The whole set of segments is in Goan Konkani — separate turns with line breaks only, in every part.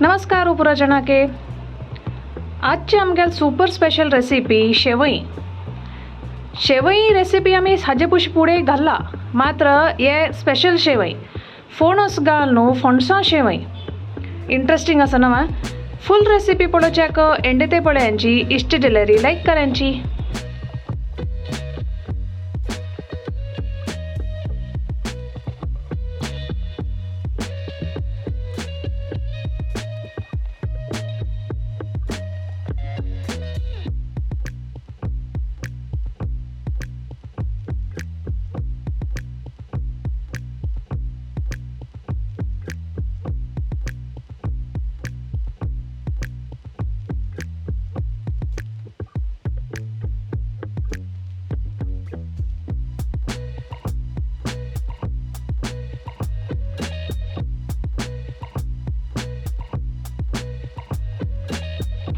नमस्कार उपराजणाके। आजची आमगेल सुपर स्पेशल रेसिपी शेवई। शेवई रेसिपी आमी हाजे पयशीं पुढे घाल्ला, मात्र हे स्पेशल शेवई फोणस घाल न्हू, फोणसां शेवई इंट्रस्टिंग आसा ना। फुल रेसिपी पळोवच्याक एंड ते पळयांची, इश्ट जाल्यार लायक करांची।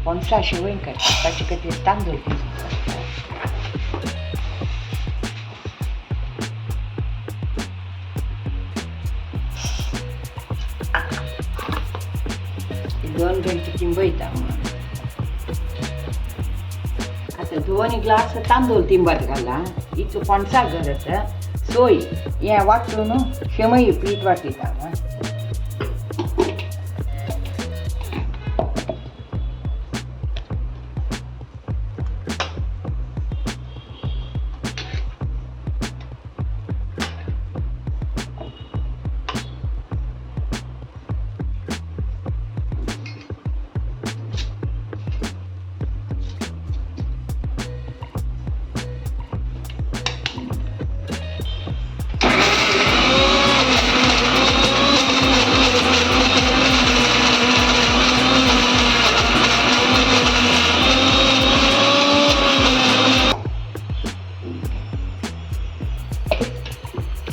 फोणसां शेवई करता ताचे खातीर तांदूळ भिजोवप। 2 घंटे तिंबयता। आतां 2 ग्लास तांदूळ तिंबत घाला। हिचो फोणसां गरज सोय हें वांटून शेवई पीठ वाटिता।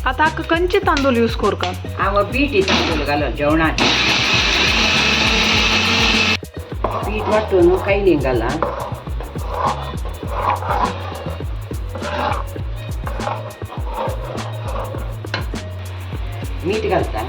आता खंयचे तांदूळ यूज करता?
हांव पीठ तांदूळ घालो जेवणाचे पीठ वांटून कायलीन घाला। मीठ घालता।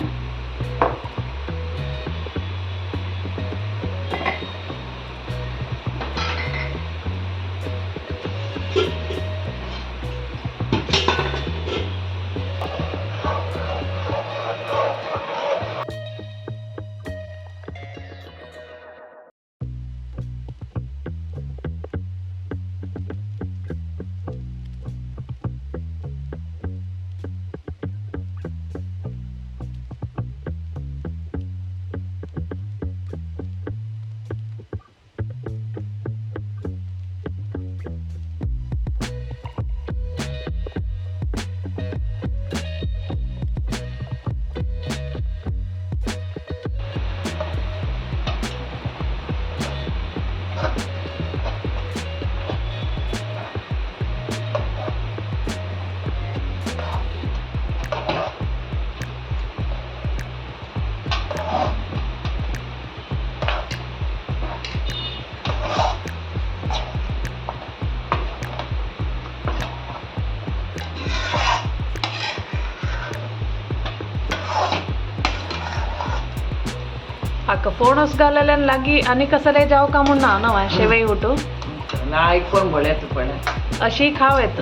आका फोणस घालेल्यान लागी आनी कसले जाव का म्हूण ना ना शेवई उठू
ना आयकोन बळ्यात पण
अशी खाव येत।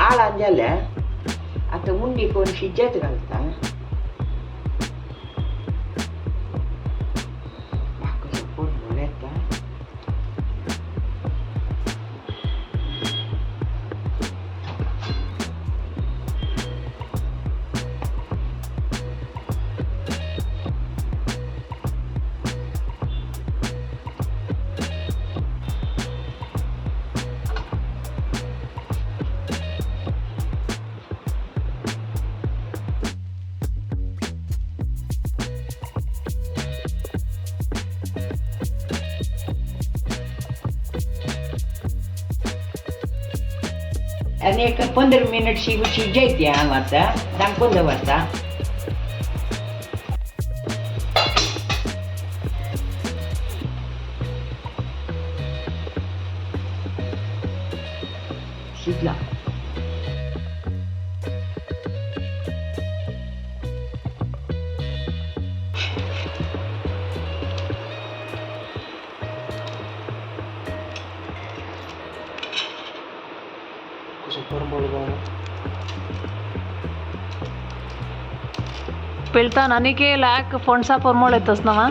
आळान जाल्यार आतां मुंडी करून शिजत घालता। आनी एक 15 मिनट शिजयते हांव आतां धांपून दवरता. शिजला.
पिळतान अनिके लायक फोणसा परमळ येतस ना मा?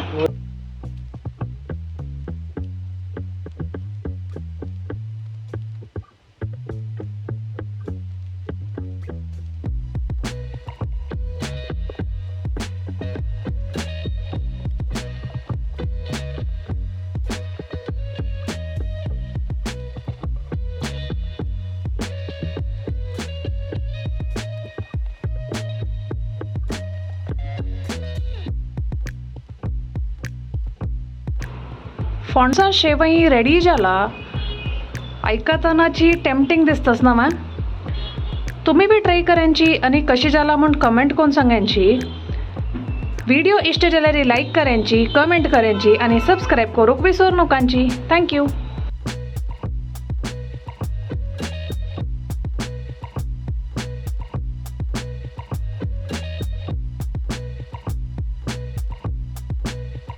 फोणसा शेवई रेडी जाला. ऐकतानाची टेम्पटिंग दिसतस ना मा? तुम्ही बी ट्राय करायची आणि कशी जाला म्हूण कमेंट करून सांगायची. व्हिडिओ इष्ट जाल्यार लाईक करायची, कमेंट करायची आणि सबस्क्राईब करूक विसरू नकांची. Thank you.